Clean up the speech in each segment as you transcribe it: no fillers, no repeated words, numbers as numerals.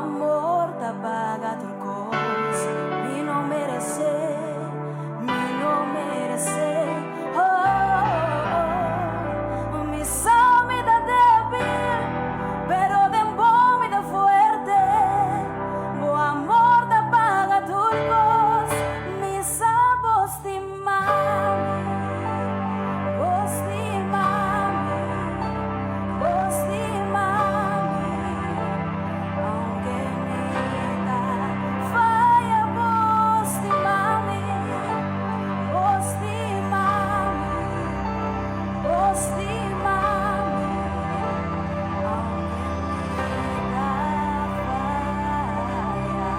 amor ta paga tur kos Mi no meresé, mi no meresé Oh, oh, mi sa mi ta débil Pero den bo mi ta fuerte Bo amor ta paga tur kos Mi sa bo stima mi Bo stima mi Bo stima mi Aunke mi ta faya Bo stima mi Bo stima mi Bo stima mi Aunke mi ta faya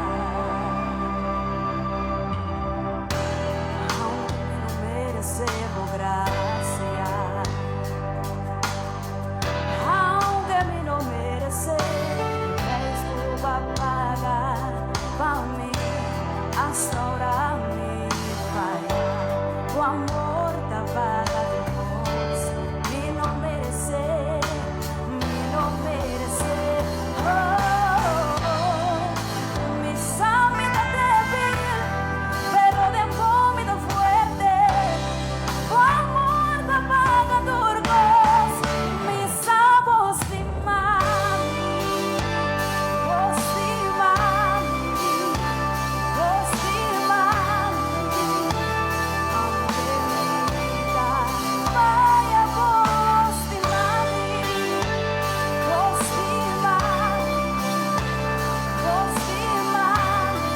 Aunke mi no meresé bo grasia Aunke mi no meresé Prijs ku b'a paga pa mi Hasta ora mi faya Bo amor ta paga tur kos Mi no meresé, mi no meresé Oh, mi sa mi ta débil Pero den bo mi ta fuerte Bo amor ta paga tur kos Mi sa bo stima mi Bo stima mi Bo stima mi Aunke mi ta faya Bo stima mi Bo stima mi Bo stima mi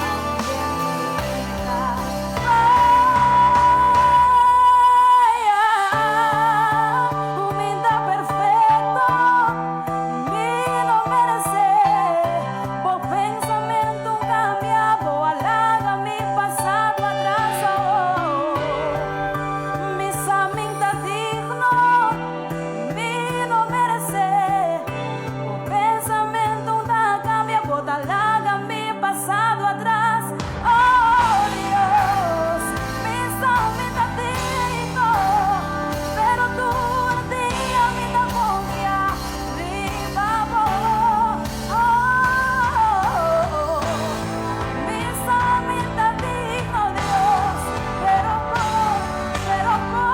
Aunke mi ta faya Mi n'ta perfekto Mi no meresé Bo pensamentu kambia Bo a laga mi pasado atras oh Mi sa mi n'ta digno Mi no meresé Bo pensamentu ta kambia Bo ta laga mi pasado atras oh Dios Mi sa mi n'ta digno Pero tur dia mi ta konfia riba bo oh Mi sa mi n'ta digno Dios Pero bo, pero bo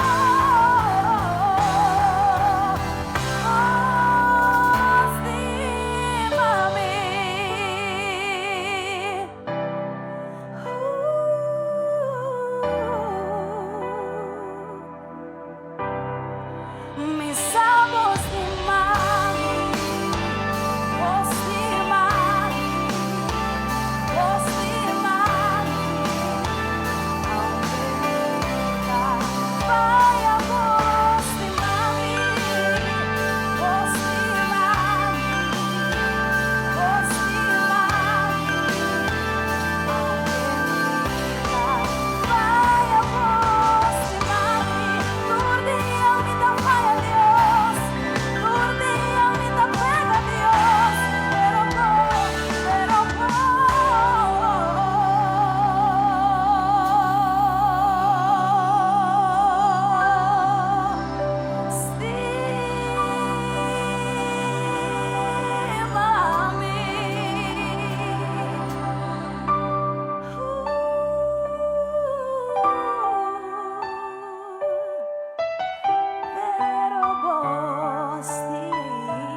Bo stima mi Mi sa bo stima mi Bo stima mi Bo stima mi Aunke mi ta faya Bo stima mi Bo stima mi Bo stima mi Aunke mi ta faya Bo stima mi Tur dia mi ta faya Dios Tur dia mi ta peka Dios Pero bo, pero bo Stima mi. Pero bo stima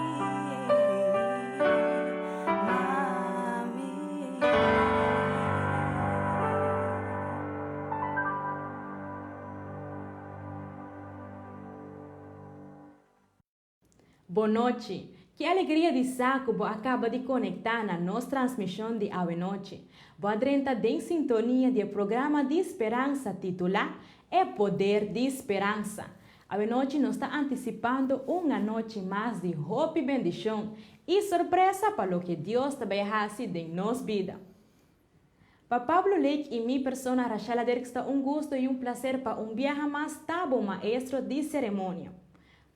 mi. Bonochi! Ki alegria di sa ku bo a kaba di konektá na nos transmishon di awenochi. Bo a drenta den sintonia di e programa di speransa titulá E Poder di Speransa. Awenochi nos ta antisipando un anochi mas di hopi bendishon i sorpresa pa loke Dios ta bai hasi den nos bida. Pa Pablo Lake i mi persona Rashella Dirks ta un gusto i un placer pa un biaha mas ta bo maestro di ceremonia.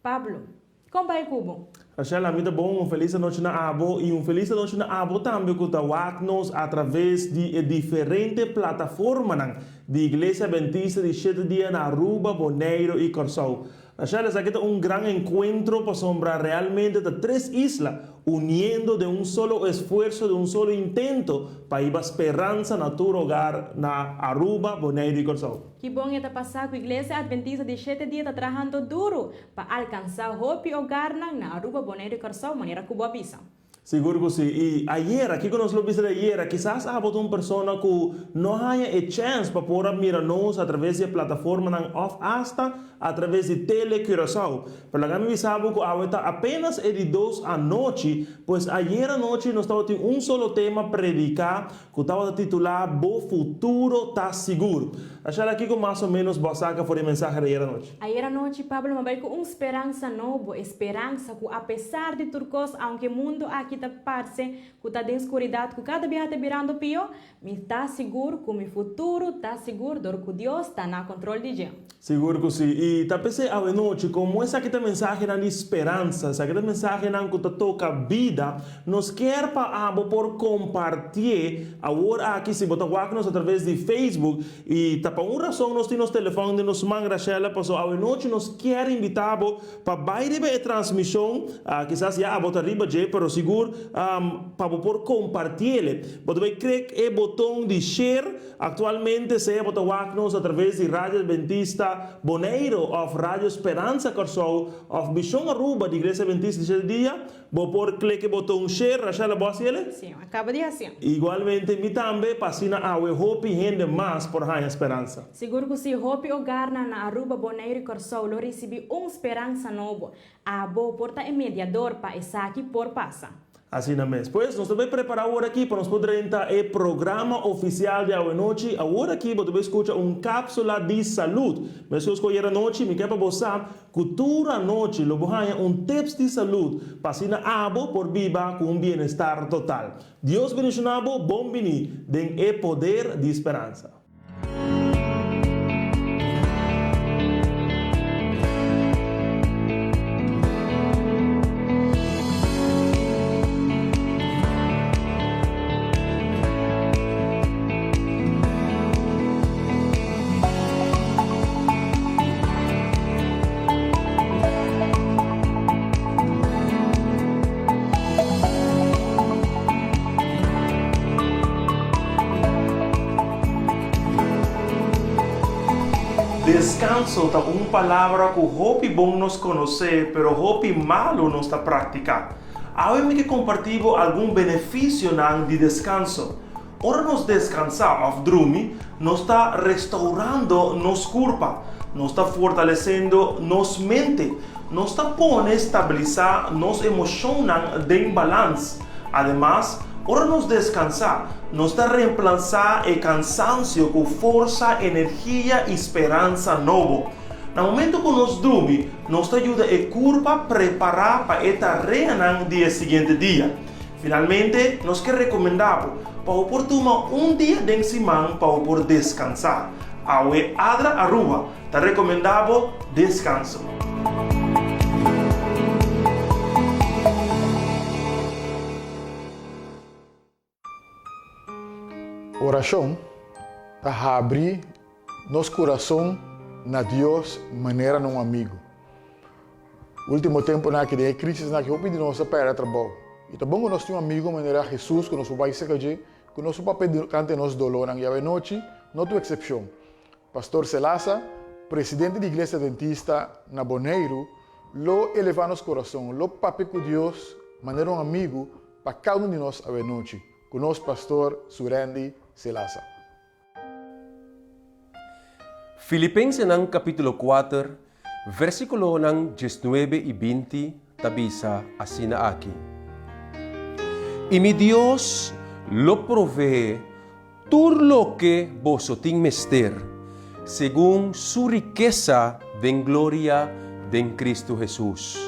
Pablo, kon bai ku bo? Rashella, mi ta bon, un felis anochi na abo i un felis anochi na abo tambe ku ta wak nos atraves di e diferente plataformanan di Iglesia Adventista di Shete Dia na Aruba, Boneiru i Kòrsou. Rachel, esaki ta un gran enkuentro pasobra realmente ta tres isla uniendo den un solo esfuerso, den un solo intento pa hiba speransa na tur hogar na Aruba, Boneiru i Kòrsou. Ki bon e ta pasa ku Iglesia Adventista di Shete Dia ta trahando duru pa alkansá hopi hogarnan na Aruba, Boneiru i Kòrsou, manera ku bo a bisa. Sigur ku si. I ayera, kiko nos lo bisa di ayera? Kisas abo ta un persona ku no haña e chèns pa por a mira nos atraves di e plataformanan òf asta atraves di Tele Curaçao. Pero laga mi bisa bo ku awe ta apenas e di dos anochi, pues ayera anochi nos tabatin un solo tema prediká ku tabata titulá Bo futuro ta sigur. Rashela, kiko mas o ménos bo a saka for di e mensahe di ayera anochi? Ayera nochi Pablo a bai ku un speransa nobo, e speransa ku apesar di tur kos, aunke mundu aki ta parse ku ta den skuridat ku kada biaha ta birando pió, mi ta sigur ku mi futuro ta sigur dor ku Dios ta na kontrol di dje. Sigur ku si. I ta p'esei awenochi, komo esaki ta mensahenan di speransa, esaki ta mensahenan ku ta toka bida, nos kier pa abo por kompartié awor aki si bo ta wak nos atraves di Facebook, I ta pa un rason nos tin nos telefòn den nos man, Rachela, paso awenochi nos kier invitá bo pa bai riba e transmishon, kisas ya abo ta riba dje, pero sigur pa bo por kompartiele. Bo ta bai klik e boton di share. Aktualmente sea bo ta wak nos atraves di Radio Adventista Boneiru òf Radio Speransa Kòrsou òf Mishon Aruba di Iglesia Adventista di Shete Dia, Bo por klik e boton share, Rachela, bo hasi ele? Sí, a kaba di hasi. Igualmente mi tambe, pa asina awe hopi hende mas por haña speransa. Sigur ku si hopi hogarnan na Aruba, Boneiru i Kòrsou lo risibí un speransa nobo. Abo por ta e mediador pa esaki por pasa. Asina mes. Pues, nos ta bay prepara awor aki pa nos por drenta e programa oficial di awenochi. Awor aki bo ta bay scucha un capsula di salud. Meskos cu ayer anochi, mi ke pa bo sa Ku tur anochi lo bo haña un tips di salud pa asina abo por biba ku un bienestar total. Dios bendiciona bo, bon bini den e poder di speransa. Deskanso ta un palabra ku hopi bon nos konosé, pero hopi malu nos ta praktiká. Awe mi ke kompartí bo algun benefisionan di deskanso. Ora nos deskansá òf drumi, nos ta restourando nos kurpa, nos ta fortalesendo nos mente, nos ta pone stabilisá nos emoshonnan den balans. Ademas, ora nos deskansá, nos ta reemplansá e kansansio ku forsa, energia i speransa nobo. Na momento ku nos drumi, nos ta yuda e kurpa prepará pa e tareanan di e siguiente dia. Finalmente, nos ke rekomendá bo pa bo por tuma un dia den siman pa bo por deskansá. Awe Adra Aruba ta rekomendá bo deskanso. Orashon ta habri nos kurason na Dios manera na un amigu. Ultimo temponan aki den e crisisnan aki hopi di nos a perde trabou. Y ta bon cu nos tin un amigo manera Jesus cu nos por bay cerca dje, cu nos por papia durante nos dolornan. Y awenochi no ta un excepcion. Pastor Selasa, presidente di Iglesia Adventista na Boneiru, lo eleva nos corazon, lo papia cu Dios manera un amigo pa cada un di nos awenochi. Cu nos Pastor Surendy Selasa. Filipensenan kapítulo kuater, versíkulonan diesnuebe i binti ta bisa asina aki, I mi Dios lo proveé tur loke boso tin mester, segun su rikesa den gloria den Kristu Hesus.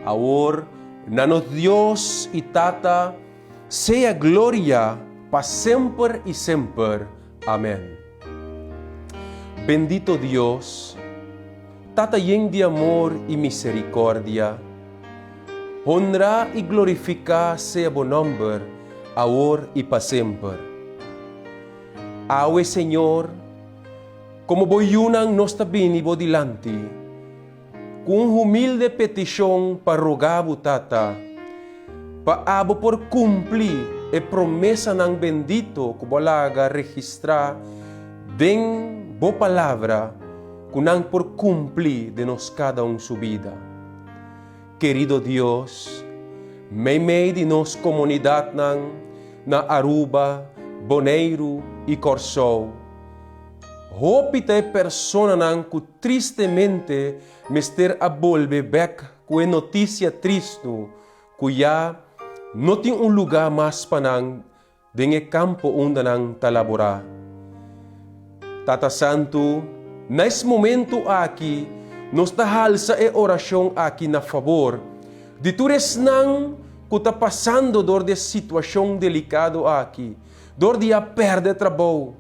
Awor na nos Dios i Tata sea gloria pa semper i semper. Amèn. Bendito Dios, Tata yen di amor i miserikòrdia, honrá i glorifiká sea bo nòmber awor i pa semper. Awe, Señor, komo bo yunan nos ta bini bo dilanti. ku un humilde petishon pa roga bo Tata, pa abo por kumpli e promesanan bendito ku bo a laga registrá den bo Palabra ku nan por kumpli den nos kada un su bida. Kerido Dios, meimei di nos komunidatnan na Aruba, Boneiru i Kòrsou, Hopi ta e personanan ku tristemente mester a bolbe bèk ku e notisia tristu ku ya no tin un lugá mas pa nan den e kampo unda nan ta laborá. Tata Santu, na es momentu aki nos ta halsa e orashon aki na fabor di tur esnan ku ta pasando dor di e situashon delikado aki, dor di a pèrdè trabou,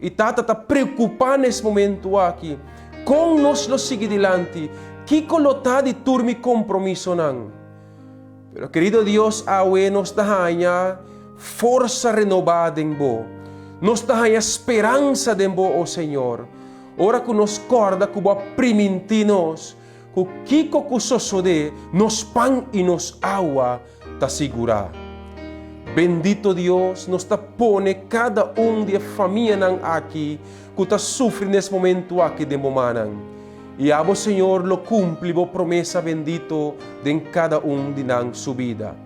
I Tata ta preokupá na es momentu aki, Kon nos lo sigui dilanti? Kiko lo ta di tur mi kompromisonan? Pero kerido Dios, awe nos ta haña forsa renobá den Bo. Nos ta haña speransa den Bo, o Señor. Ora ku nos kòrda ku Bo a primintí nos ku kiko ku sosodé, nos pan i nos awa ta sigurá. Bendito Dios, nos ta pone kada un di e famianan aki ku ta sufri nes momentu aki den bo mannan. I abo, Señor, lo kumpli bo promesa bendito den kada un di nan su bida.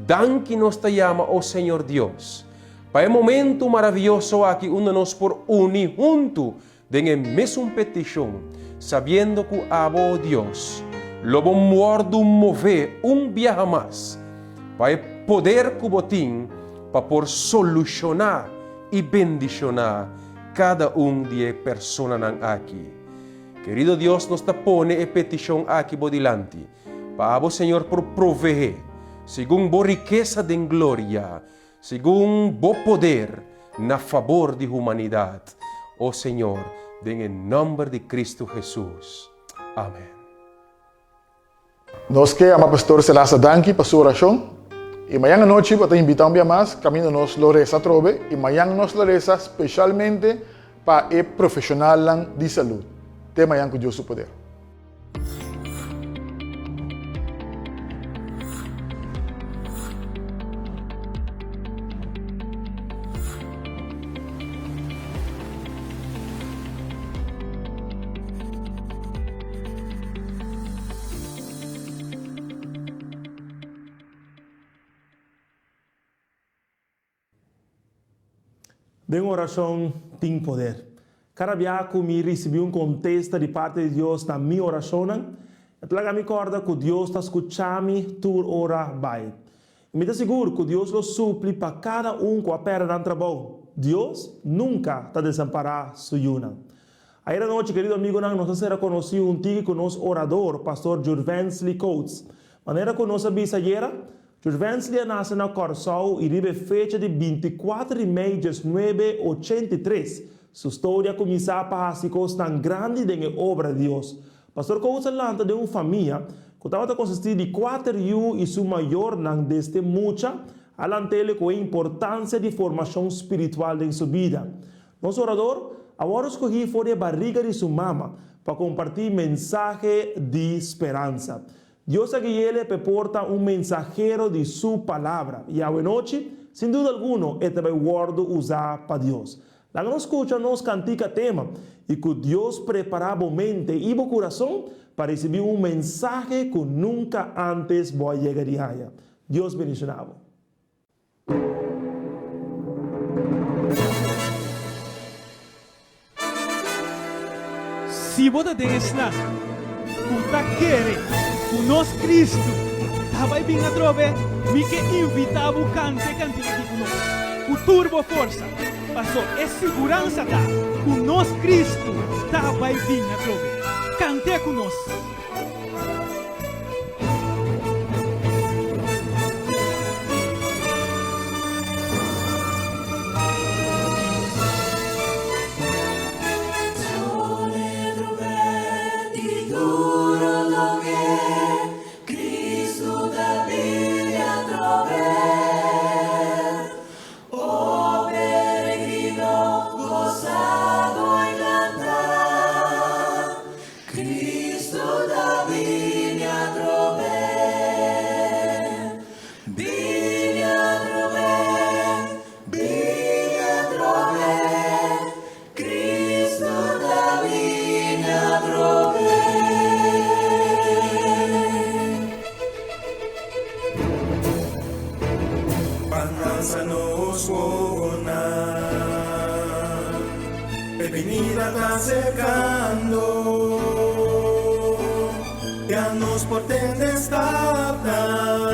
Danki nos ta yama, o Señor Dios, pa e momentu maravioso aki unda nos por uni huntu Den e mesun petishon, sabiendo ku abo, o Dios, lo bo wòrdu mové un biaha mas pa e poder ku bo tin pa por solushoná i bendishoná kada un di e personanan aki. Kerido Dios, nos ta pone e petishon aki bo dilanti, pa abo, Señor, por proveé segun bo rikesa den gloria, Segun Bo poder na fabor di humanidad, o Señor, den e nomber di Cristo Jesus. Amen. Nos ke ama Pastor Selasa danki pa su orashon i mañan anochi bo ta invita un bia mas kaminda nos lo resa atrobe i mañan nos lo resa speshalmente pa e profeshonalnan di salud. Te mañan ku Dios su poder. Den orashon tin poder. Kada bia ku mi risibí un kontesta di parti di Dios na mi orashonnan, e ta laga mi kòrda ku Dios ta skuchá mi tur ora bai. I mi ta sigur ku Dios lo supli pa kada un ku a pèrdè nan trabou. Dios nunka ta desampará su yunan. Ayer anochi, kerido amigonan, nos a sera konosí un tiki ku nos orador, Pastor Jurvensley Coates. Manera ku nos a bisa ayera, Jurvensley a nase na Kòrsou i riba e fecha di 24 di mei 1983. Su storia a kuminsá pa hasi kosnan grandi den e obra di Dios. Pastor Coates a lanta den un famia ku tabata konsistí di kuater yu i su mayornan desde mucha a lant'ele ku e importansia di formashon spiritual den su bida. Nos orador a wòrdu skohí for di e bariga di su mama pa kompartí mensahe di speransa. Dios a gui'ele p'e por ta un mensahero di Su Palabra, i awenochi, sin duda alguno, e ta bai wòrdu usá pa Dios. Laga nos skucha nos kantika tema, i ku Dios prepará bo mente i bo kurason pa risibí un mensahe ku nunka ántes bo a yega di haña. Dios bendishoná bo. Si bo ta den esnan ku ta kere ku nos Kristu ta bai bin atrobe, mi ke invitá bo kanta e kantika aki ku nos ku tur bo forsa, paso e siguransa ta ku nos Kristu ta bai bin atrobe. Kant'é ku nos! Cristo da vida. Ya nos por tende stapnan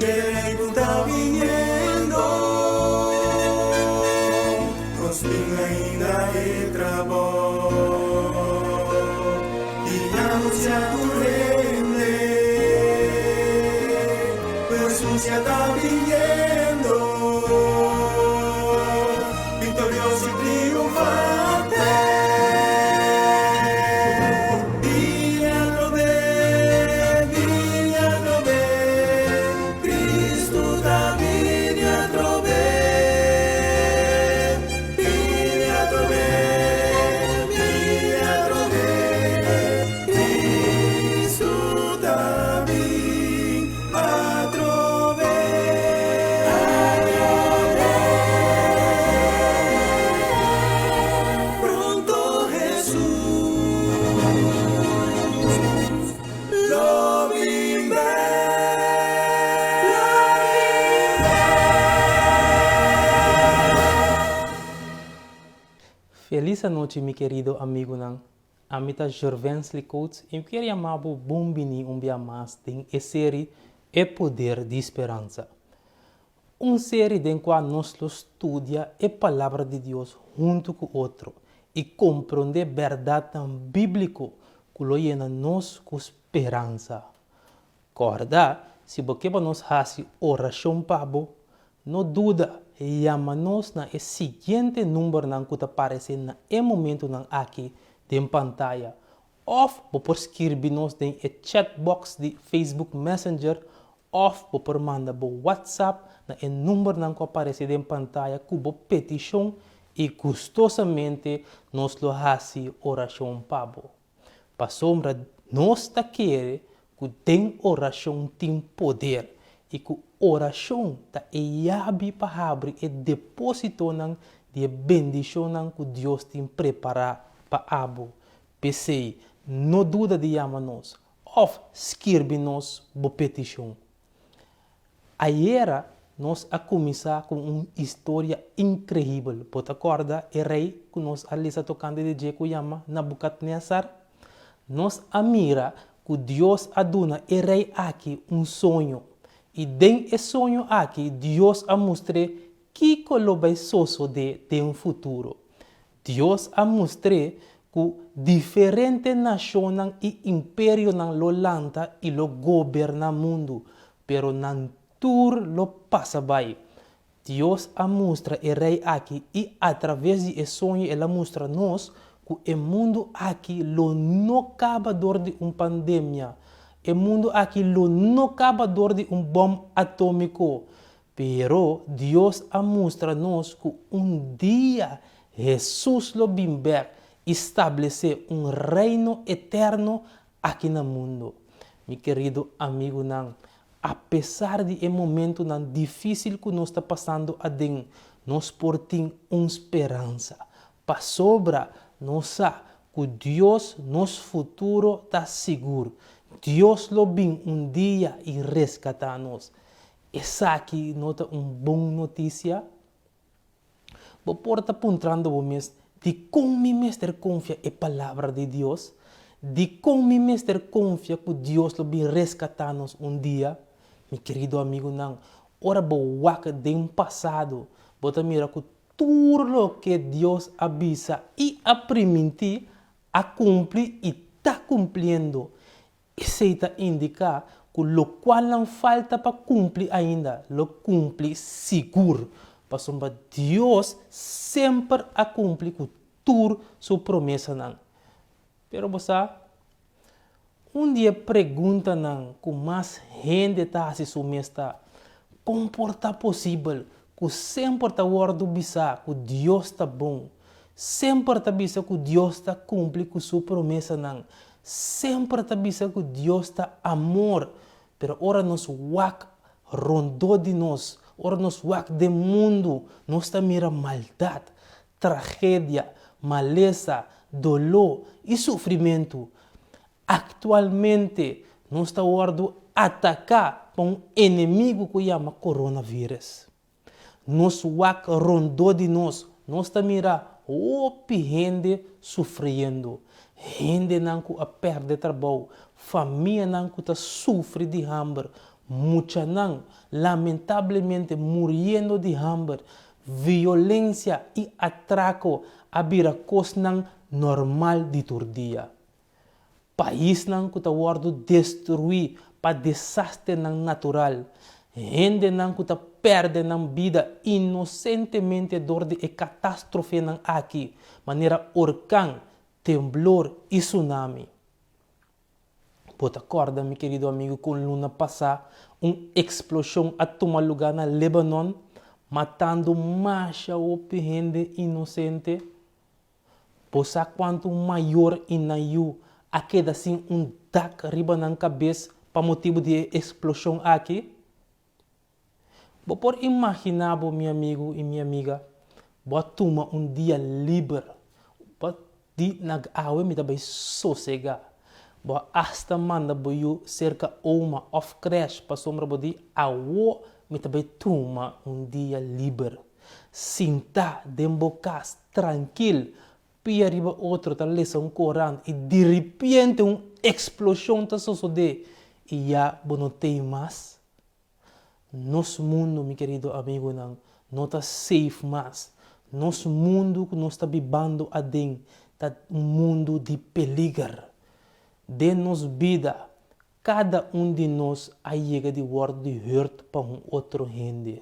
Dje Rei ku ta biniendo. Nos tin ainda e trabou di anunsiá tur hende ku Hesus ya ta biniendo, viktorioso i triunfante. Bini atrobe, bini atrobe, Cristo ta bini atrobe. Bini atrobe, bini atrobe, Cristo ta bini atrobe. Pronto Hesus lo bin bek. Felis anochi mi kerido amigunan, ami ta Jorvensley Coates y mi kier yama bo bon bini un bia mas den e seri E Poder di Speransa. Un seri den kua nos lo studia e Palabra di Dios huntu ku otro i komprondé bèrdatnan bíbliko ku lo yena nos ku speransa. Kòrda, si bo ke pa nos hasi orashon pa bo, no duda, yama nos na e siguiente numbernan ku ta paresé na e momentunan aki den pantaya Òf bo por skirbi nos den e chatbox di Facebook Messenger òf bo por manda bo WhatsApp na e numbernan ku a parese den pantaya ku bo petishon i gustosamente nos lo hasi orashon pa bo. Pasobra nos ta kere ku den orashon tin poder i ku orashon ta e yabi pa habri e depósitonan di e bendishonnan ku Dios tin prepará pa abo. P'esei, no duda di yama nos òf skirbi nos bo petishon. Ayera nos a kuminsá ku un historia inkreibel. Bo ta kòrda e rei ku nos a lesa tokante di dje ku yama Nabukadnèsar? Nos a mira ku Dios a duna e rei aki un soño, i den e soño aki Dios a mustr'é kiko lo bai sosodé den futuro. Dios a mustr'é ku diferente nashonnan i imperionan lo lanta i lo goberná mundu, pero nan tur lo pasa bai. Dios a mustra e rei aki i atraves di e soño el a mustra nos ku e mundu aki lo no kaba dor di un pandemia, e mundu aki lo no kaba dor di un bòm atómiko, Pero Dios a mustra nos ku un dia Hesus lo bin bèk i stablesé un reino eterno aki na mundu. Mi kerido amigunan, apesar di e momentunan difísil ku nos ta pasando aden, nos por tin un speransa, pasobra nos sa ku Dios nos futuro ta sigur. Dios lo bin un dia i reskatá nos. Esaki no ta un bon notisia? Bo por ta puntrando bo mes, Dikon mi mester konfia e Palabra di Dios? Dikon mi mester konfia ku Dios lo bin reskatá nos un dia? Mi kerido amigunan, ora bo wak den pasado, bo ta mira ku tur loke Dios a bisa i a primintí a kumpli i ta kumpliendo. Esei ta indiká ku lokual nan falta pa kumpli ainda lo kumpli sigur, pasobra Dios semper a kumpli ku tur su promesanan. Pero bo sa, un di e preguntanan ku mas hende ta hasi su mes ta, Kon por ta posibel ku semper ta wòrdu bisá ku Dios ta bon, semper ta bisa ku Dios ta kumpli ku su promesanan, Semper ta bisa ku Dios ta amor, pero ora nos wak rondó di nos, ora nos wak den mundu, nos ta mira maldat, tragedia, malesa, doló i sufrimentu. Aktualmente nos ta wòrdu ataká pa un enemigu ku yama coronavirus. Nos wak rondó di nos, nos ta mira. hopi hende sufriendo, hendenan ku a pèrdè trabou, famianan ku ta sufri di hamber, muchanan lamentablemente muriendo di hamber, violensia i atrako a bira kosnan normal di tur dia. Paisnan ku ta wòrdu destruí pa desasternan natural, hendenan ku ta pèrdè nan bida inosentemente dor di e katástrofenan aki, manera orkan, temblor i tsunami. Bo ta kòrda, mi kerido amigu, kon luna pasá un eksploshon a tuma lugá na Lebanon, matando masha hopi hende inosente? Bo sa kuantu mayor i nan yu a keda sin un dak riba nan kabes pa motibu di e eksploshon aki? Bo por imaginá bo, mi amigu i mi amiga, bo a tuma un dia liber, bo a di na awe mi ta bai sosegá. Bo a asta manda bo yu serka oma òf krèsh pasobra bo di awo mi ta bai tuma un dia liber. Sintá den bo kas trankil, pia riba otro ta lesa un korant i diripiente un eksploshon ta sosodé i ya bo no tei mas. Nos mundu, mi kerido amigunan, no ta safe mas. Nos mundu ku nos ta bibando aden ta un mundu di peliger. Den nos bida, kada un di nos a yega di wòrdu di hurt pa un otro hende.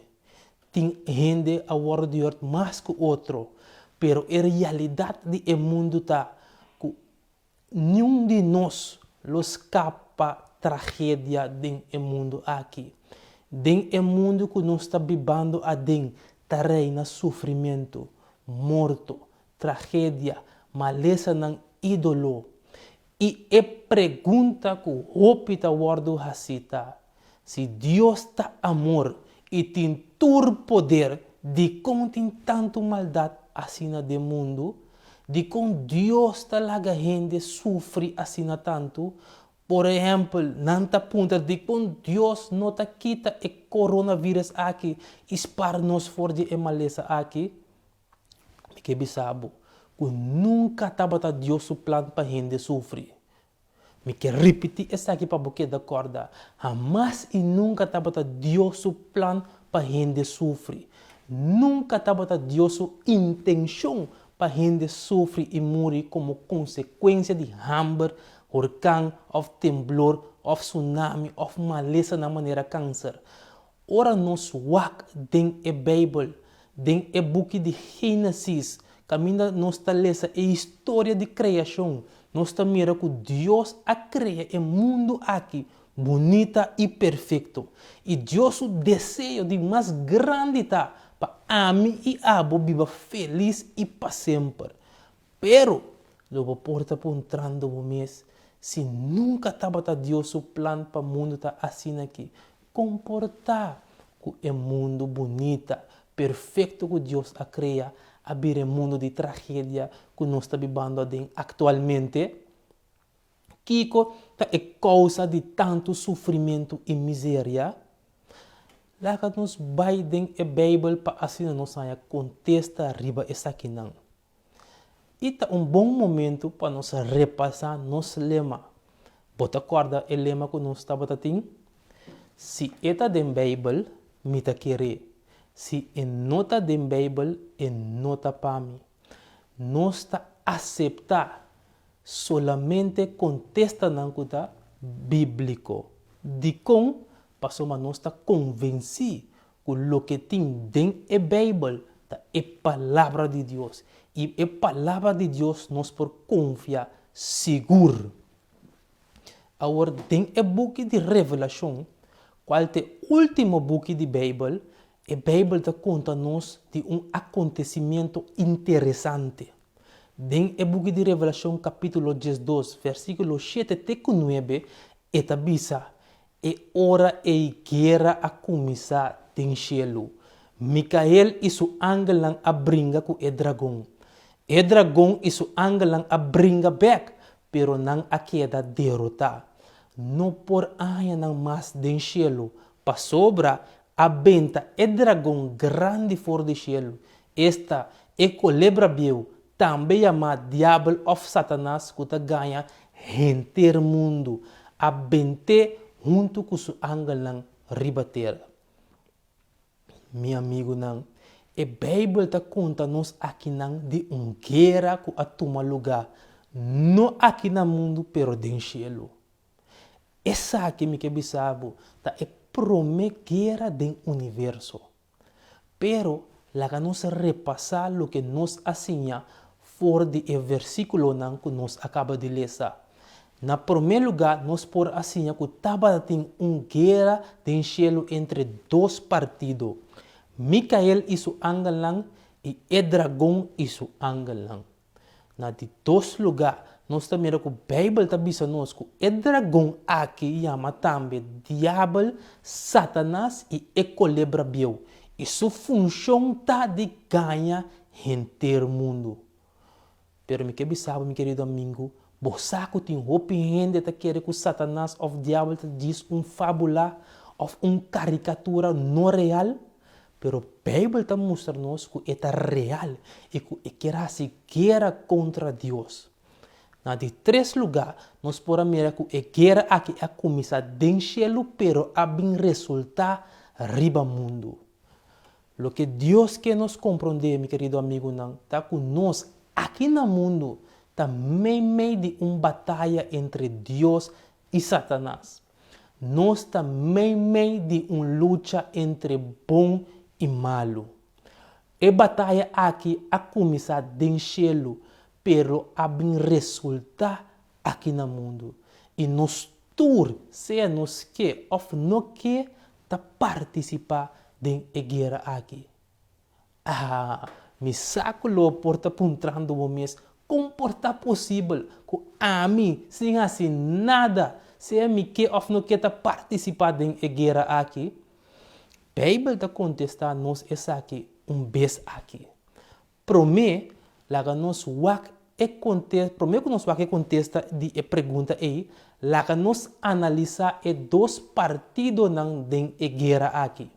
Tin hende a wòrdu di hurt mas ku otro, pero e realidat di e mundu ta ku niun di nos lo skapa tragedia den e mundu aki. Den e mundu ku nos ta bibando aden ta reina sufrimentu, morto, tragedia, malesanan i doló. I e pregunta ku hopi ta wòrdu hasí ta, Si Dios ta amor i tin tur poder, dikon tin tantu maldat asina den mundu? Dikon Dios ta laga hende sufri asina tantu? Por ehèmpel, nan ta puntra dikon Dios no ta kita e koronavirus aki i spar nos for di e malesa aki? Mi ke bisa bo ku nunka tabata Dios su plan pa hende sufri. Mi ke ripití esaki pa bo keda kòrda, hamas i nunka tabata Dios su plan pa hende sufri. Nunka tabata Dios su intenshon pa hende sufri i muri komo konsekuensia di hamber, horkan òf temblor òf tsunami òf malesanan manera kanser. Ora nos wak den e Beibel, den e buki di Génesis, kaminda nos ta lesa e historia di kreashon, nos ta mira ku Dios a krea e mundu aki bunita i perfekto. I Dios su deseo di mas grandi ta pa ami i abo biba felis i pa semper. Pero, lo bo por ta puntrando bo mes, Si nunka tabata Dios su plan pa mundu ta asina aki, kon por ta ku e mundu bunita, perfekto ku Dios a krea a bira e mundu di tragedia ku nos ta bibando aden aktualmente? Kiko ta e kousa di tantu sufrimentu i miseria? Laga nos bai den e Beibel pa asina nos haña kontesta riba esakinan. I ta un bon momentu pa nos repasá nos lema. Bo ta kòrda e lema ku nos tabata tin? Si e ta den Beibel, mi ta ker'é. Si e no ta den Beibel, e no ta pa mi. Nos ta aseptá solamente kontestanan ku ta bíbliko. Dikon? Pasobra nos ta konvensí ku loke tin den e Beibel ta e Palabra di Dios, i e Palabra di Dios nos por konfia sigur. Awor, den e buki di Revelashon, kual ta e último buki di Beibel, e Beibel ta konta nos di un akontesimentu interesante. Den e buki di Revelashon kapítulo diesdos, versíkulo shete te ku nuebe, e ta bisa, E ora ei guera a kuminsá den shelu. Mikael i su angelnan a bringa ku e dragon. E dragon i su angelnan a bringa bèk, pero nan a keda derotá. No por a haña nan mas den shelu, pasobra a benta e dragon grandi for di shelu, esta, e kolebra bieu. tambe yamá Diabel òf Satanas ku ta gaña henter mundu, a bent'é huntu ku su angelnan riba tera. Mi amigunan, e Beibel ta konta nos akinan di un guera ku a tuma lugá, no aki na mundu pero den shelu. Esaki, mi ke bisa bo, ta e promé guera den universo. Pero, laga nos repasá loke nos a siña for di e versíkulonan ku nos a kaba di lesa. Na promé lugá, nos por a siña ku tabatin un guera den shelu entre dos partido, Mikael i su angelnan i e dragon i su angelnan. Na di dos lugá, nos ta mira ku Beibel ta bisa nos ku e dragon aki yama tambe Diabel, Satanas i e kolebra bieu, i su funshon ta di gaña henter mundu. Pero mi ke bisa bo, mi kerido amigu, bo sa ku tin hopi hende ta kere ku Satanas òf Diabel ta djis un fábula òf un karikatura no real? Pero Beibel ta mustra nos ku e ta real i ku e kier hasi guera kontra Dios. Na di tres lugá, nos por a mira ku e guera aki a kuminsá den shelu pero a bin resultá riba mundu. Loke Dios ke nos komprondé, mi kerido amigunan, ta ku nos aki na mundu ta meimei di un bataya entre Dios i Satanas. Nos ta meimei di un lucha entre bon i malu. E bataya aki a kuminsá den shelu, pero a bin resultá aki na mundu. I nos tur, sea nos ke òf no ke, ta partisipá den e guera aki. Ah, mi sa ku lo por ta puntrando bo mes, Kon por ta posibel ku ami, sin hasi nada, sea mi ke òf no ke ta partisipá den e guera aki? Beibel ta kontestá nos esaki un bes aki. Promé, laga nos wak e kontes, promé ku nos wak e kontesta di e pregunta ei, laga nos analisá e dos partidonan den e guera aki.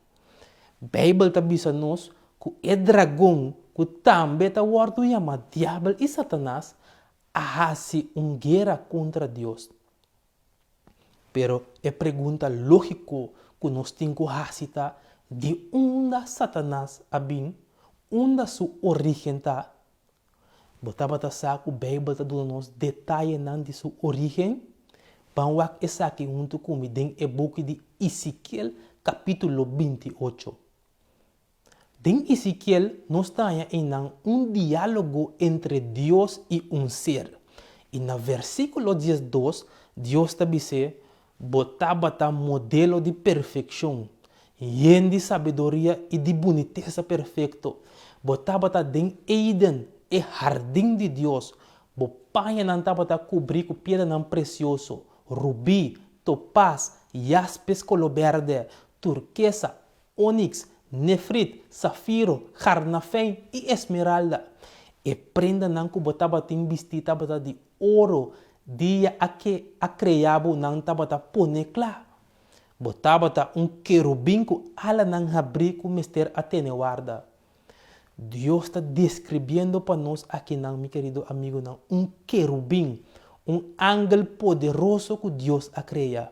Beibel ta bisa nos ku e dragon, ku tambe ta wòrdu yamá Diabel i Satanas, a hasi un guera kontra Dios. Pero e pregunta lógiko ku nos tin ku hasi ta, Di unda Satanas a bin? Unda su orígen ta? Bo tabata sa ku Beibel ta duna nos detayenan di su orígen? Ban wak esaki huntu ku mi den e buki di Ezekiel kapítulo 28. Den Ezekiel nos ta haña einan un diálogo entre Dios i un ser. I na versíkulo 12 Dios ta bis'é, Bo tabata modelo di perfekshon, yen di sabiduria i di bunitesa perfekto. Bo tabata den Eden, e hardin di Dios. Bo pañanan tabata kubrí ku piedranan presioso, rubí, topaz, jaspes koló bèrdè, turkesa, oniks, nefrit, safiro, garnafijn i esmeralda. E prendanan ku bo tabatin bistí tabata di oro, dia a ke a krea bo nan tabata pone kla. Bo tabata un kerubin ku alanan habrí ku mester a tene warda. Dios ta deskribiendo pa nos akinan, mi kerido amigunan, un kerubin, un angel poderoso ku Dios a krea.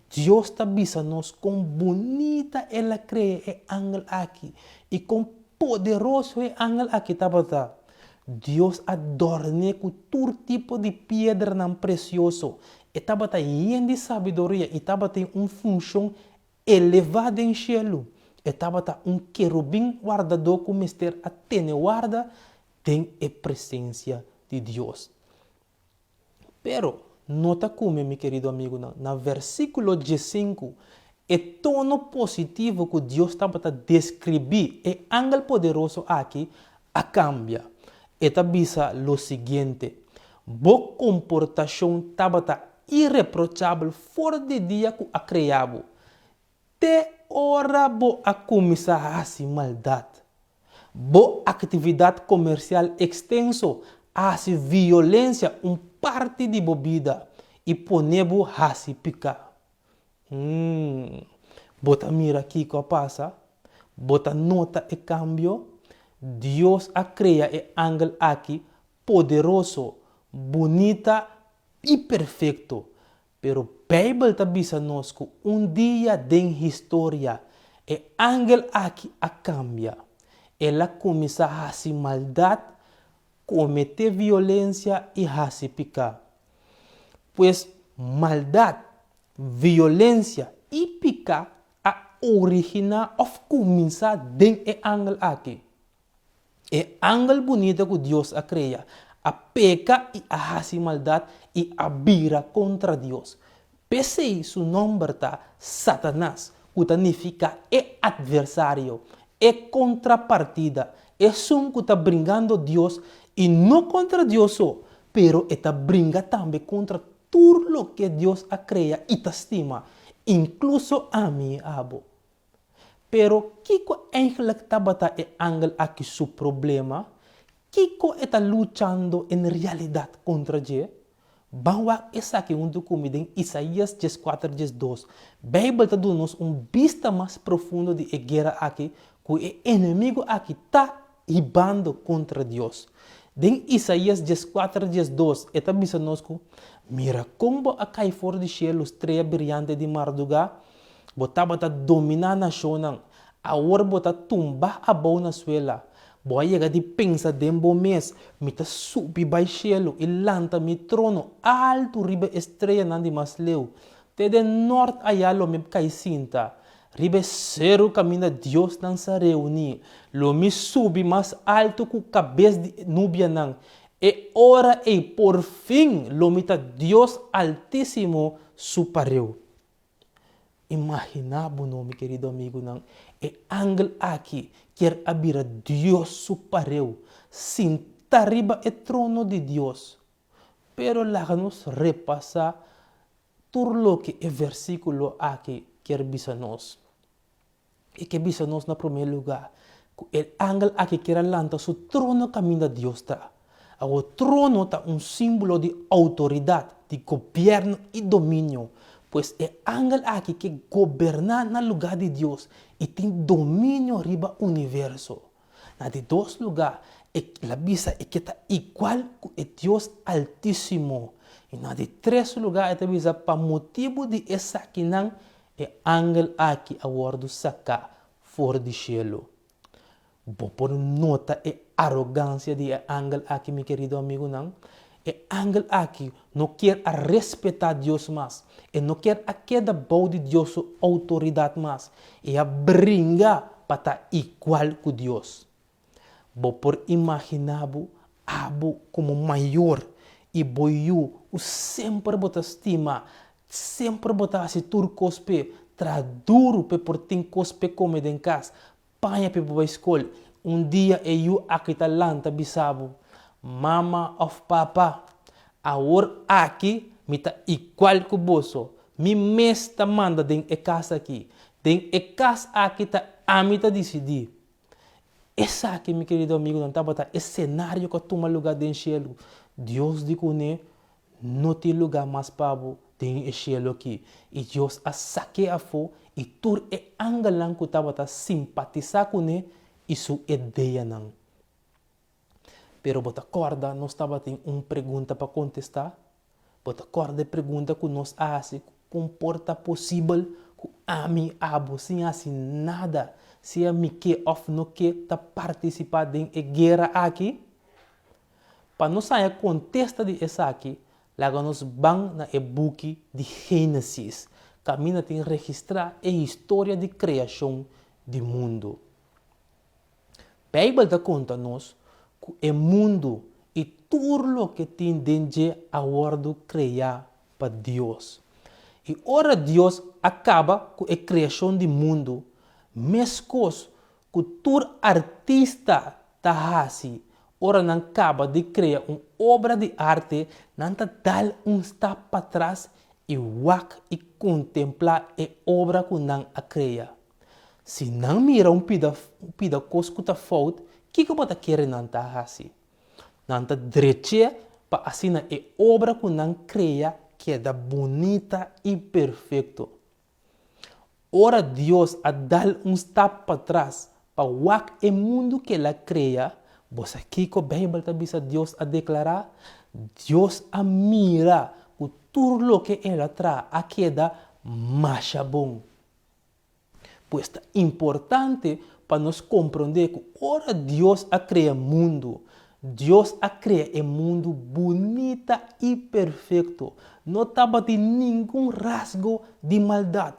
Dios ta bisa nos kon bunita el a krea e angel aki i kon poderoso e angel aki tabata. Dios a dòrn'é ku tur tipo di piedranan presioso. E tabata yen di sabiduria i tabatin un funshon Elevá den shelu, e tabata un kerubin wardadó ku mester a tene warda den e presensia di Dios. Pero, nota ku mi, mi kerido amigunan, na versíkulo diesinku, e tono positivo ku Dios tabata deskribí e angel poderoso aki a kambia. E ta bisa lo siguiente, Bo komportashon tabata ireprochabel for di dia ku a krea bo, te ora bo a kuminsá hasi maldat. Bo aktividat komersial ekstenso a hasi violensia un parti di bo bida i pone bo hasi piká. Umm. Bo ta mira kiko a pasa? Bo ta nota e kambio? Dios a krea e angel aki. poderoso, bunita i perfekto. Pero Beibel ta bisa nos ku un dia den historia e angel aki a kambia. El a kuminsá hasi maldat, kometé violensia i hasi piká. Pues maldat, violensia i piká a originá òf kuminsá den e angel aki. E angel bunita ku Dios a krea a peka i a hasi maldat i a bira kontra Dios. P'esei su nòmber ta Satanas, ku ta nifiká e atversario, e kontrapartida, esun ku ta bringando Dios i no kontra Dios so, pero e ta bringa tambe kontra tur loke Dios a krea i ta stima, inkluso ami i abo. Pero kiko eigenlijk tabata e angel aki su problema? Kiko e ta luchando en realidat kontra dje? Ban wak esaki huntu ku mi den Isaías 14 12. Beibel ta duna nos un bista mas profundo di e guera aki ku e enemigu aki ta hibando kontra Dios. Den Isaías 14 12 e ta bisa nos ku, Mira kon bo a kai for di shelu, strea briante di mardugá! Bo tabata dominá nashonnan, awor bo ta tumbá abou na suela. Bo a yega di pensa den bo mes, Mi ta subi bai shelu i lanta mi trono altu riba e streanan di mas leu. Te den nòrt ayá lo mi kai sinta, riba e seru kaminda diosnan sa reuní. Lo mi subi mas altu ku kabes di e nubianan. E ora ei por fin lo mi ta Dios Altísimo su pareu. Imaginá bo no, mi kerido amigunan, e angel aki kier a bira Dios su pareu, sintá riba e trono di Dios. Pero laga nos repasá tur loke e versíkulo aki kier bisa nos. E ke bisa nos na promé lugá ku e angel aki kier a lanta su trono kaminda Dios ta. Awor trono ta un símbolo di outoridat, di gobièrnu i dominio. Pues e angel aki ke goberná na lugá di Dios i tin dominio riba universo. Na di dos lugá, el a bisa e ke ta igual ku e Dios Altísimo. I na di tres lugá e ta bisa pa motibu di esakinan E angel aki a wòrdu saká for di shelu. Bo por nota e arogansia di e angel aki, mi kerido amigunan? E angel aki no kier a respetá Dios mas. E no kier a keda bou di Dios su outoridat mas. E a bringa pa ta igual ku Dios. Bo por imaginá bo abo komo mayor i bo yu ku semper bo ta stima, semper bo ta hasi tur kos p'e, traha duru p'e por tin kos p'e kome den kas, paña p'e por bai skol. Un dia e yu aki ta lanta bisa bo, Mama òf papa, awor aki mi ta igual ku boso. Mi mes ta manda den e kas aki. Den e kas aki ta ami ta disidí. Esaki, mi kerido amigunan, tabata e senario ku a tuma lugá den shelu. Dios di kuné, No tin lugá mas pa bo den e shelu akí. I Dios a sak'é afó i tur e angelnan ku tabata simpatisá kuné i su ideanan. Pero bo ta kòrda nos tabatin un pregunta pa kontestá? Bo ta kòrda e pregunta ku nos a hasi kon por ta posibel ku ami, abo, sin hasi nada, sea mi ke òf no ke, ta partisipá den e guera aki? Pa nos haña kontesta di esaki, laga nos ban na e buki di Génesis, kaminda tin registrá e historia di kreashon di mundu. Beibel ta konta nos ku e mundu i tur loke tin den dje a wòrdu kreá pa Dios. I ora Dios a kaba ku e kreashon di mundu, meskos ku tur artista ta hasi ora nan kaba di krea un obra di arte, nan ta dal un stap patras i wak i kontemplá e obra ku nan a krea. Si nan mira un pida un pida kos ku ta fout, kiko bo ta kere nan ta hasi? Nan ta drech'é pa asina e obra ku nan krea keda bunita i perfekto. Ora Dios a dal un stap patras pa wak e mundu ku el a krea, Bo sa kiko Beibel ta bisa Dios a deklará? Dios a mira ku tur loke el a traha a keda masha bon. Pues ta importante pa nos komprondé ku ora Dios a krea mundu, Dios a krea e mundu bunita i perfekto. No tabatin ningun rasgo di maldat.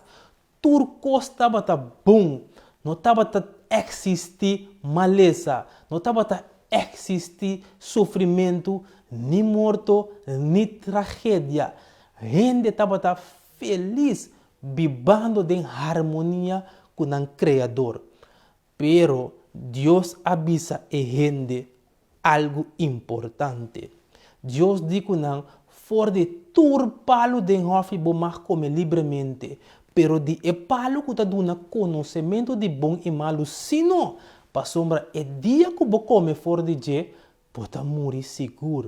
Tur kos tabata bon. No tabata eksistí malesa, no tabata eksistí sufrimentu, ni morto, ni tragedia. Hende tabata felis bibando den harmonia ku nan Kreador. Pero Dios a bisa e hende algu importante. Dios di ku nan, For di tur palu den hòfi bo mag kome libremente, pero di e palu ku ta duna konosementu di bon i malu sí no, pasobra e dia ku bo kome for di dje, bo ta muri sigur.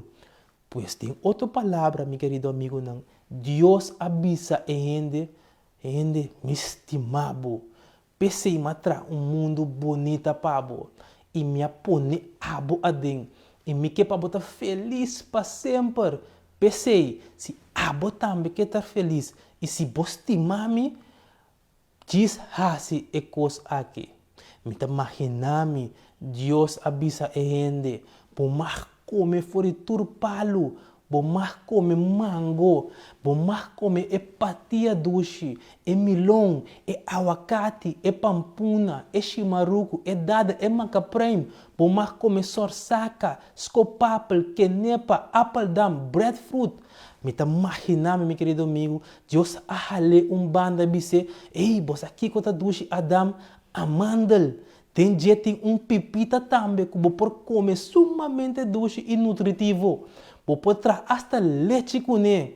Pues den otro palabra, mi kerido amigunan, Dios a bisa e hende, Hende, mi stima bo. P'esei m'a traha un mundu bunita pa bo, i mi a pone abo aden, i mi ke pa bo ta felis pa semper. P'esei, si abo tambe ke ta felis i si bo stima mi, Djis hasi e kos aki. Mi ta maginá mi, Dios a bisa e hende, Bo mag kome for di tur palu, bo mag kome mango, bo mag kome e patia dushi, e milon, e awakati, e pampuna, e shimaruku, e dada, e makapreim, bo mag kome sorsaka, skopapel, kenepa, apeldam, breadfruit. Mi ta maginá mi, mi kerido amigu, Dios a hal'é un banda i bis'é, Ey, bo sa kiko ta dushi Adam? Amandel! Den dje tin un pipita tambe ku bo por kome sumamente dushi i nutritivo. Bo por traha asta lechi kuné.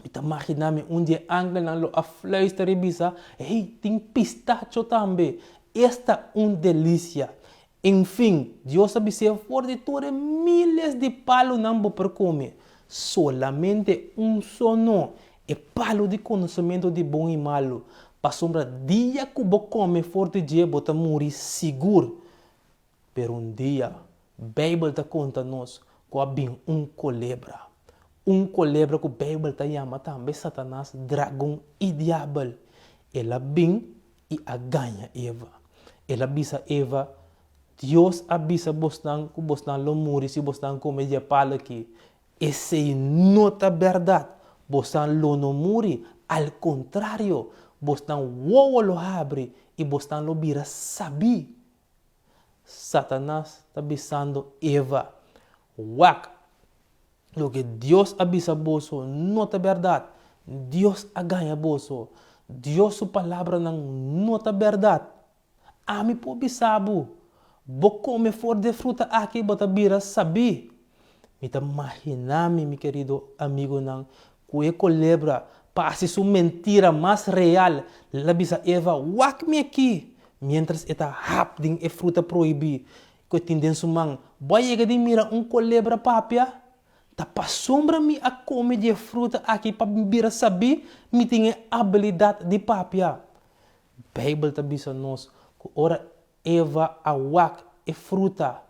Mi ta maginá mi un di e angelnan lo a fluister i bisa, Ey, tin pistacho tambe! Esta un delisia! En fin, Dios a bis'é, For di tur e miles di palunan bo por kome, solamente un so no, e palu di konosementu di bon i malu, pasobra dia ku bo kome for di dje bo ta muri sigur. Pero un dia, Beibel ta konta nos ku a bin un kolebra, un kolebra ku Beibel ta yama tambe Satanas, dragon i diabel. El a bin i a gaña Eva. El a bisa Eva, Dios a bisa bosnan ku bosnan lo muri si bosnan kome di e palu aki. Esei no ta bèrdat! Bosnan lo no muri, al kontrario, bosnan wowo lo habri i bosnan lo bira sabí. Satanas ta bisando Eva, Wak! Loke Dios a bisa boso no ta bèrdat. Dios a gaña boso. Dios su palabranan no ta bèrdat. Ami por bisa bo, bo kome for di e fruta aki bo ta bira sabí. Mi ta maginá mi, mi kerido amigunan, ku e kolebra pa hasi su mentira mas real, el a bisa Eva, Wak mi aki! Miéntras e ta hap den e fruta prohibí. Ku e tin den su man. Bo a yega di mira un kolebra papia? Ta pasobra mi a kome di e fruta aki pa mi bira sabí, mi tin e abilidat di papia. Beibel ta bisa nos ku ora Eva a wak e fruta,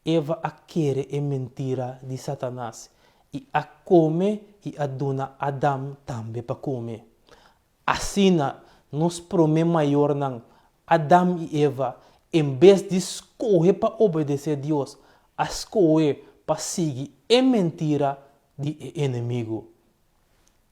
Eva a kere e mentira di Satanas i a kome i a duna Adam tambe pa kome. Asina, nos promé mayornan, Adam i Eva, en bes di skohe pa obedesé Dios, a skohe pa sigui e mentira di e enemigu.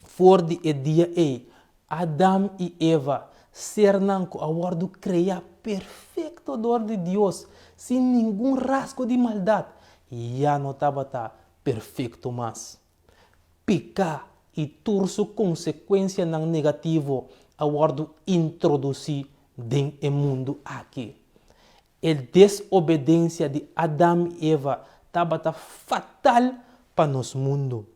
For di e dia ei, Adam i Eva, sernan ku a wòrdu kreá perfekto dor di Dios, sin ningun rasgo di maldat, ya no tabata perfekto mas. Piká i tur su konsekuensianan negativo a wòrdu introdusí den e mundu aki. E desobedensia di Adam i Eva tabata fatal pa nos mundu.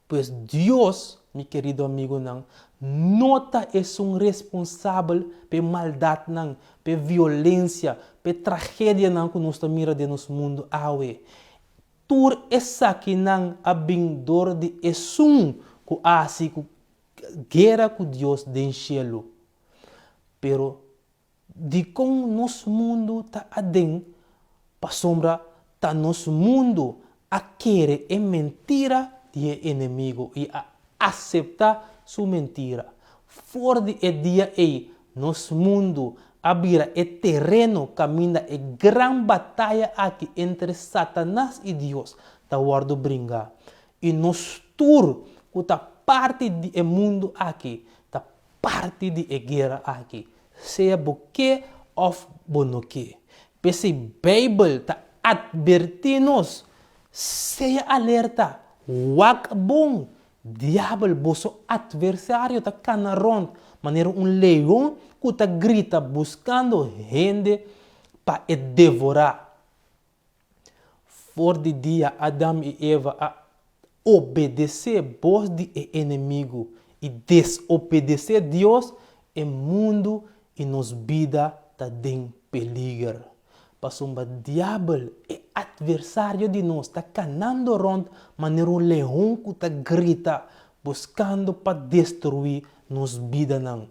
Pues Dios, mi kerido amigunan, no ta esun responsabel p'e maldatnan, p'e violensia, p'e tragedianan ku nos ta mira den nos mundu awe. Tur esakinan a bin dor di esun ku a hasi ku guera ku Dios den shelu. Pero, dikon nos mundu ta aden? Pasobra ta nos mundu a kere e mentira di e enemigu i a aseptá su mentira. For di e dia ei nos mundu a bira e tereno kaminda e gran bataya aki entre Satanas i Dios ta wòrdu bringá. I nos tur ku ta parti di e mundu aki ta parti di e guera aki, sea bo ke òf bo no ke. P'esei Beibel ta atvertí nos, Sea alerta, wak bon! Diabel, boso atversario, ta kana rònt manera un leon ku ta grita buskando hende pa e devorá. For di dia Adam i Eva a obedesé bos di e enemigu i desobedesé Dios, e mundu i nos bida ta den peliger. Pasobra Diabel, e atversario di nos, ta kanando rònt manera un leon ku ta grita, buskando pa destruí nos bidanan.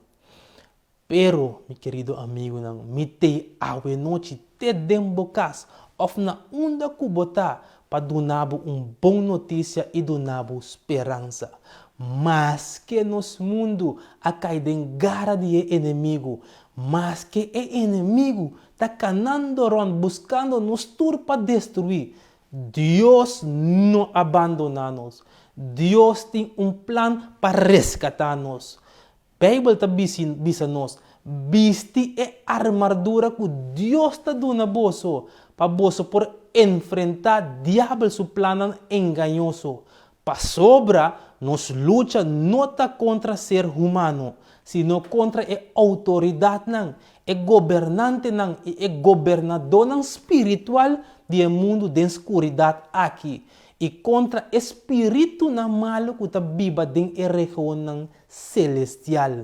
Pero, mi kerido amigunan, mi t'ei awenochi te den bo kas òf na unda ku bo ta pa duna bo un bon notisia i duna bo speransa. Maske nos mundu a kai den gara di e enemigu, maske e enemigu ta kanando rònt buskando nos tur pa destruí, Dios no a bandoná nos. Dios tin un plan pa reskatá nos. Beibel ta bisa nos, Bisti e armardura ku Dios ta duna boso pa boso por enfrentá Diabel su plannan engañoso. Pasobra nos lucha no ta kontra ser humano, sino kontra e outoridatnan, e gobernantenan i e gobernadónan spiritual di e mundu den skuridat aki, i kontra e spiritunan malu ku ta biba den e regionnan selestial.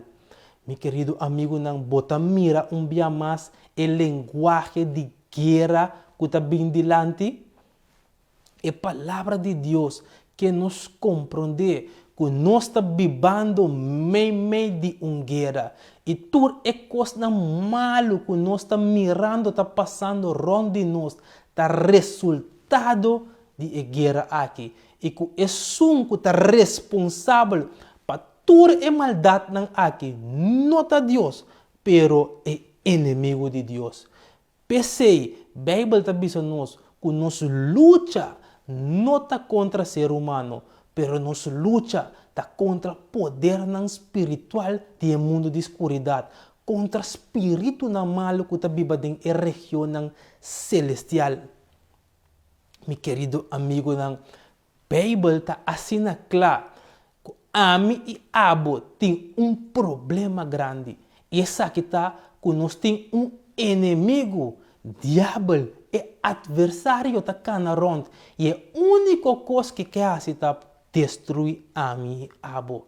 Mi kerido amigunan, bo ta mira un bia mas e lenguahe di guera ku ta bin dilanti? E Palabra di Dios ke nos komprondé ku nos ta bibando meimei di un guera i tur e kosnan malu ku nos ta mirando ta pasando rònt di nos ta resultado di e guera aki i ku esun ku ta responsabel pa tur e maldatnan aki no ta Dios, pero e enemigu di Dios. P'esei, Beibel ta bisa nos ku nos lucha no ta kontra ser humano, pero nos lucha ta kontra podernan spiritual di e mundu di skuridat, kontra spiritunan malu ku ta biba den e regionnan selestial. Mi kerido amigunan, Beibel ta asina kla ku ami i abo tin un problema grandi, i esaki ta ku nos tin un enemigu, Diabel, e atversario ta kana rònt i e úniko kos ku e ke hasi ta destruí ami i abo.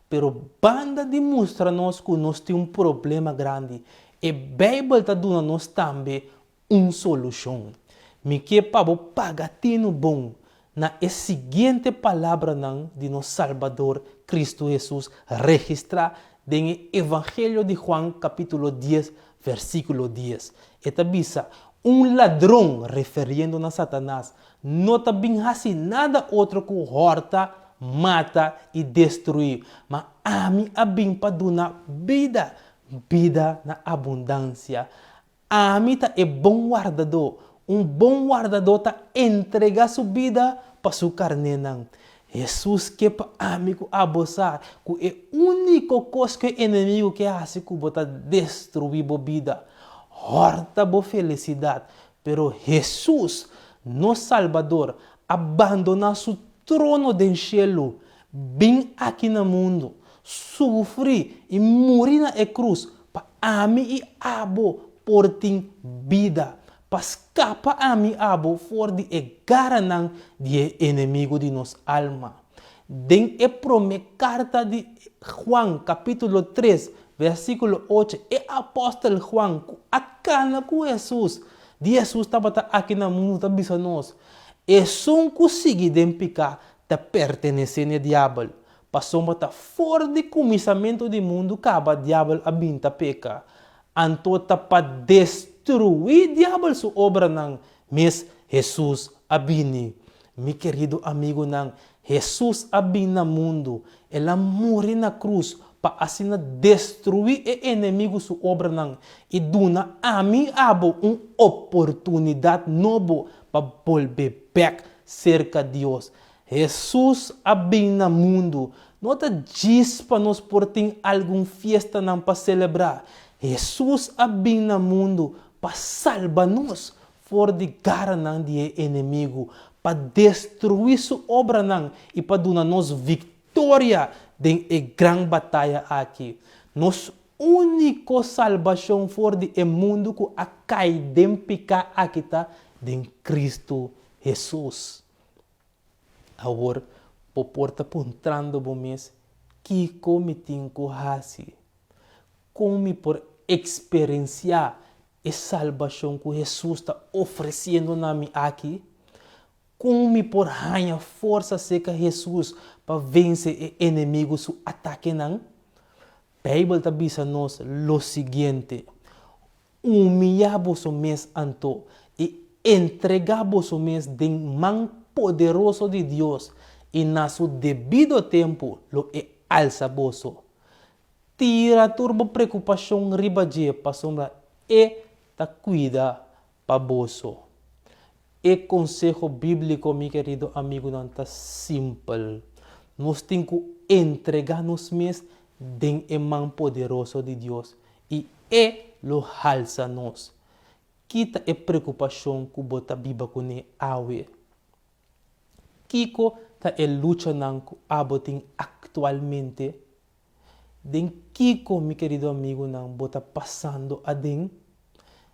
Pero banda di mustra nos ku nos tin un problema grandi, e Beibel ta duna nos tambe un solushon. Mi ke pa bo paga tinu bon na e siguiente palabranan di nos Salbador Kristu Hesus registrá den e Evangelio di Juan kapítulo dies versíkulo dies. E ta bisa, Un ladron, referiendo na Satanas, no ta bin hasi nada otro ku hòrta, mata i destruí, ma ami a bin pa duna bida, bida na abundansia. Ami ta e bon wardadó. Un bon wardadó ta entregá su bida pa su karnénan. Hesus ke pa ami ku abo sa ku e úniko kos ku e enemigu ke hasi ku bo ta destruí bo bida, hòrta bo felisidat. Pero Hesus, nos Salbador, a bandoná su trono den shelu, bin aki na mundu, sufri i muri na e krus Pa ami i abo por tin bida, pa skapa ami i abo for di e garanan di e enemigu di nos alma. Den e promé karta di Juan, kapítulo tres, versíkulo ocho, e apòstel Juan, ku a kana ku Hesus, di Hesus tabata aki na mundu, ta bisa nos, Esun ku sigui den piká ta pertenesé n'e diabel, Pasobra ta for di kuminsamentu di mundu kaba Diabel a bin ta peka. Anto ta pa destruí Diabel su obranan. Mes Hesus a bini. Mi kerido amigunan, Hesus a bin na mundu, El a muri na krus pa asina destruí e enemigu su obranan i duna ami i abo un oportunidat nobo pa bolbe bèk serka Dios. Hesus a bin na mundu no ta djis pa nos por tin algun fiestanan pa selebrá. Hesus a bin na mundu pa salba nos for di garanan di e enemigu, pa destruí su obranan i pa duna nos viktoria den e gran bataya aki. Nos úniko salbashon for di e mundu ku a kai den piká aki ta den Kristu Hesus. Awor bo por ta puntrando bo mes, Kiko mi tin ku hasi? Kon mi por eksperensiá e salbashon ku Hesus ta ofresiendo na mi aki? Kon mi por haña forsa serka Hesus pa vense e enemigu su atakenan? Beibel ta bisa nos lo siguiente, Humiyá boso mes anto, i entregá boso mes den man poderoso di Dios, i na su debido tempu lo e alsa boso. Tira tur bo preokupashon riba dje pasobra e ta kuida pa boso. E konseho bíbliko, mi kerido amigunan, ta simpel. Nos tin ku entregá nos mes den e man poderoso di Dios i E lo halsa nos. Ki ta e preokupashon ku bo ta biba kuné awe? Kiko ta e luchanan ku abo tin aktualmente? Den kiko, mi kerido amigunan, bo ta pasando aden?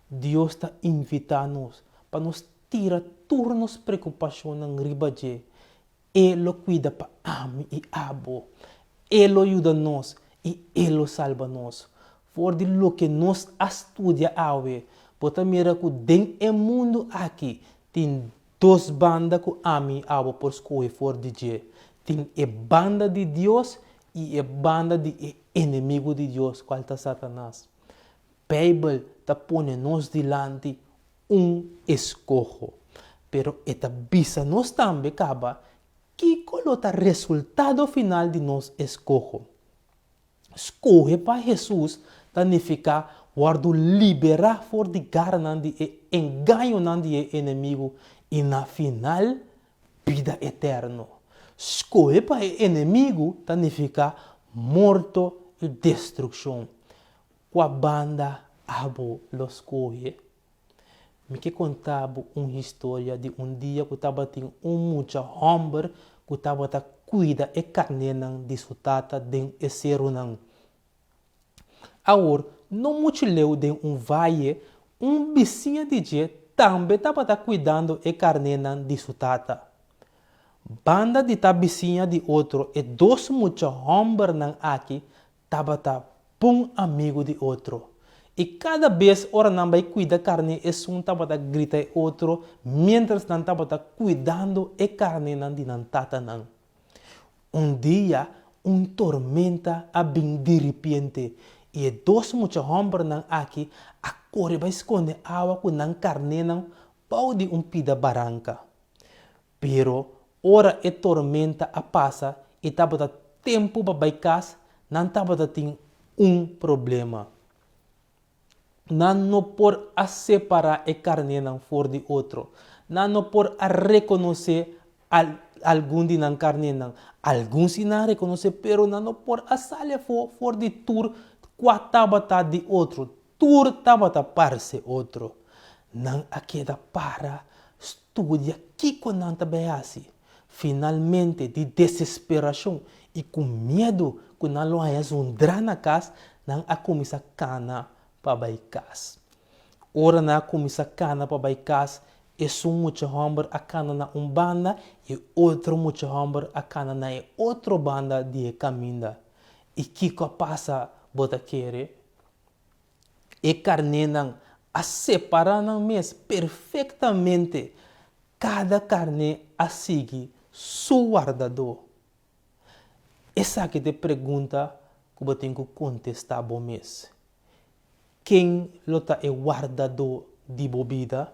Dios ta invitá nos pa nos tira tur nos preokupashonnan riba dje. E lo kuida pa ami i abo. E lo yuda nos i E lo salba nos. For di loke nos a studia awe, bo ta mira ku den e mundu aki tin dos banda ku ami i abo por skohe for di dje. Tin e banda di Dios i e banda di e enemigu di Dios, kual ta Satanas. Beibel ta pone nos dilanti un eskoho. Pero e ta bisa nos tambe kaba kiko lo ta resultado final di nos eskoho. Skohe pa Hesus ta nifiká wòrdu liberá for di garanan di e engañonan di e enemigu i na final bida eterno. Skohe pa e enemigu ta nifiká morto i destrukshon. Kua banda abo lo skohe? Mi ke konta bo un historia di un dia ku tabatin un mucha hòmber ku tabata kuida e karnénan di su tata den e serunan. Awor, no muchu leu den un vaye, un bisiña di dje tambe tabata kuidando e karnénan di su tata. Banda di ta bisiña di otro e dos mucha hòmbernan aki tabata bon amigu di otro. I kada bes ora nan bai kuida karné esun tabata grita e otro miéntras nan tabata kuidando e karnénan di nan tatanan. Un dia un tormenta a bin diripiente i e dos mucha hòmbernan aki a kore bai skonde awa ku nan karnénan bou di un pida baranka. Pero ora e tormenta a pasa i tabata tempu pa bai kas, nan tabata tin un problema. Nan no por a separá e karnénan for di otro. Nan no por a rekonosé algun di nan karnénan. Algun si nan a rekonosé, pero nan no por a sali afó for di tur kua tabata di otro. Tur tabata parse otro. Nan a keda para studia kiko nan ta bai hasi. Finalmente, di desesperashon i ku miedu ku nan lo haña zundrá na kas, nan a kuminsá kana pa bai kas. Ora nan a kuminsá kana pa bai kas, esun mucha hòmber a kana na un banda i e otro mucha hòmber a kana na e otro banda di e kaminda. I kiko a pasa, bo ta kere? E karnénan a separá nan mes perfektamente, kada karné a sigui su wardadó. Esaki ta e pregunta ku bo tin ku kontestá bo mes, Ken lo ta e wardadó di bo bida?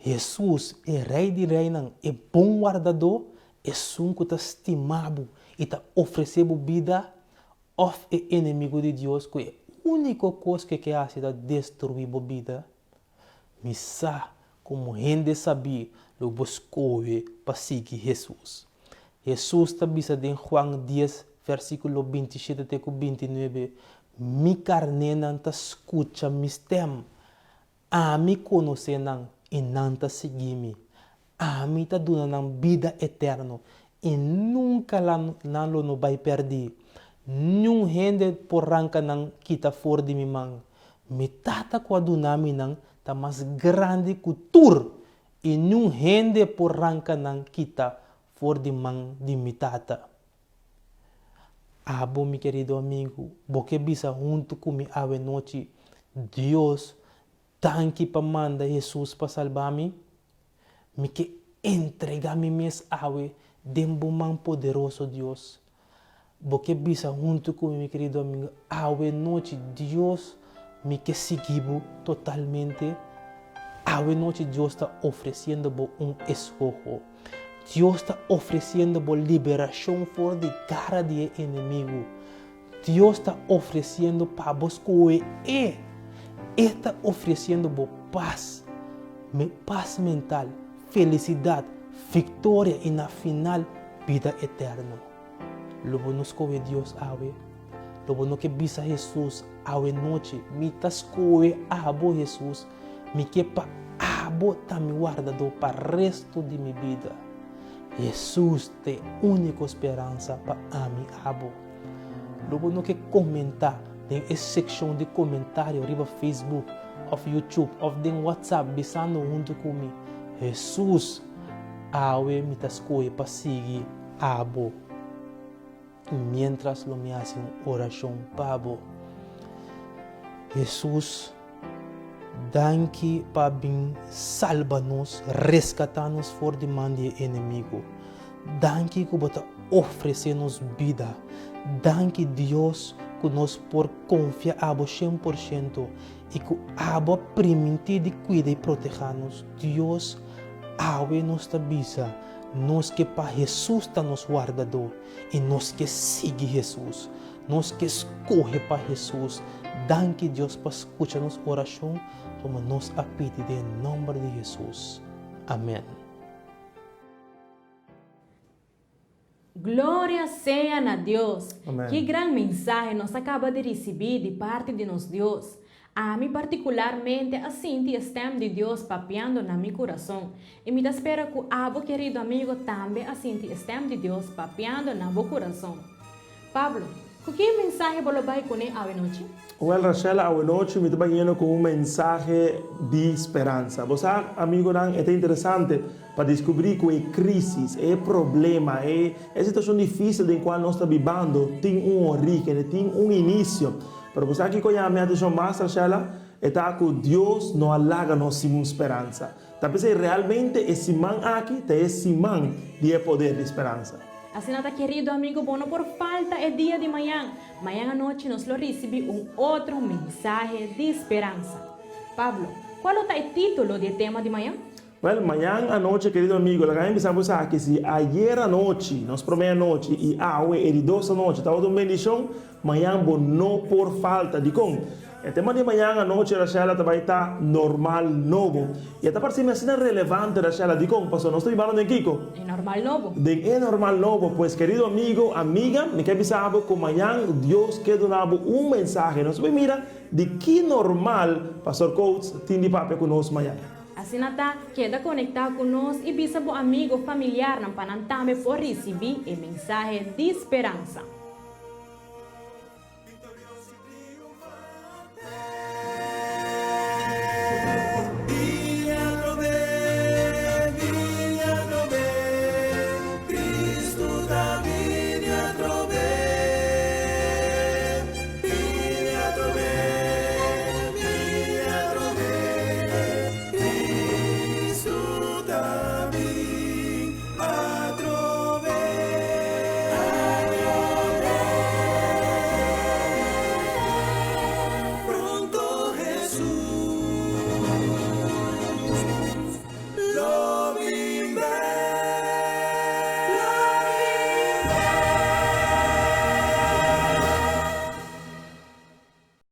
Hesus, e Rei di reinan, e Bon Wardadó, esun ku ta stima bo i ta ofresé bo bida, òf e enemigu di Dios ku e úniko kos ku e ke hasi ta destruí bo bida? Mi sa komo hende sabí lo bo skohe pa sigui Hesus. Hesus ta bisa den Juan dies vèrsikulo 27 te ku 29, Mi karnénan ta skucha mi stèm. Ami konosé nan i nan ta sigui mi. Ami ta duna nan bida eterno i nunka nan lo no bai pèrdí. Niun hende por ranka nan kita for di mi man. Mi Tata ku a duna mi nan ta mas grandi ku tur i niun hende por ranka nan kita for di man di mi Tata. Abo, mi kerido amigu, bo ke bisa huntu ku mi awe nochi, Dios, danki pa manda Hesus pa salba mi. Mi ke entregá mi mes awe den bo man poderoso, Dios. Bo ke bisa huntu ku mi, mi kerido amigu, awe nochi, Dios, mi ke sigui bo totalmente? Awe nochi Dios ta ofresiendo bo un eskoho. Dios ta ofresiendo bo liberashon for di gara di e enemigu. Dios ta ofresiendo pa bo skohe E. E ta ofresiendo bo pas, pas mental, felisidat, viktoria i na final bida eterno. Lo bo no skohe Dios awe? Lo bo no ke bisa Hesus awe nochi, Mi ta skohe abo, Hesus. Mi ke pa abo ta mi wardadó pa restu di mi bida. Hesus ta e úniko speransa pa ami abo. Lo bo no ke komentá den e sekshon di komentario riba Facebook òf YouTube òf den WhatsApp bisando huntu ku mi, Hesus, awe mi ta skohe pa sigui abo. I miéntras lo mi hasi un orashon pa bo. Hesus, danki pa bin salba nos, reskatá nos for di man di e enemigu. Danki ku bo ta ofresé nos bida. Danki Dios ku nos por konfia abo 100% i ku abo a primintí di kuida i protehá nos. Dios, awe nos ta bisa, nos ke pa Hesus ta nos wardadó i nos ke sigui Hesus. Nos ke skohe pa Hesus. Danki Dios pa skucha nos orashon, komo nos a pidi den e nòmber di Hesus. Amèn. Gloria sea na Dios! Amen. Ki gran mensahe nos a kaba di risibí di parti di nos Dios! Ami partikularmente a sinti e stèm di Dios papiando na mi kurason, i mi ta spera ku abo kerido amigo tambe a sinti e stèm di Dios papiando na bo kurason. Pablo, ku ki mensahe bo lo bai kuné awenochi? Wèl Rachel, awenochi mi ta bai yendo ku un mensahe di speransa. Bo sa, amigonan, e ta interesante pa diskubrí ku e krísis, e problema, e e situashon difísil den kual nos ta bibando tin un orígen, e tin un inisio. Pero bo sa kiko yama mi atenshon mas, Rachela? E ta ku Dios no a laga nos sin un speransa. Ta p'esei realmente e siman aki ta e siman di e poder di speransa. Asina ta kerido amigo bo no por falta e dia di mañan. Mañan anochi nos lo risibi un otro mensahe di speransa. Pablo, cual lo ta e titulo di e tema di mañan? Wel, mañan anochi kerido amigo, laga mi bisa bo esaki, si ayer anochi, nos prome anochi, i awe e di dos anochi tabata un bendishon, mañan bo no por falta. Dikon? E tema di mañan anochi, Rashella, ta bai ta Normal Nobo. I e ta parse mi asina relevante, Rashella. Dikon? Pasobra nos ta bibando den kiko? E normal nobo. Den e normal nobo. Pues, kerido amigo, amiga, mi ke bisa bo ku mañan Dios ke duna bo un mensahe. Nos ta bai mira di ki normal Pastor Coates tin di papia ku nos mañan. Asina ta, keda konektá ku nos i bisa bo amigu o familiarnan pa nan tambe por risibí e mensahe di speransa.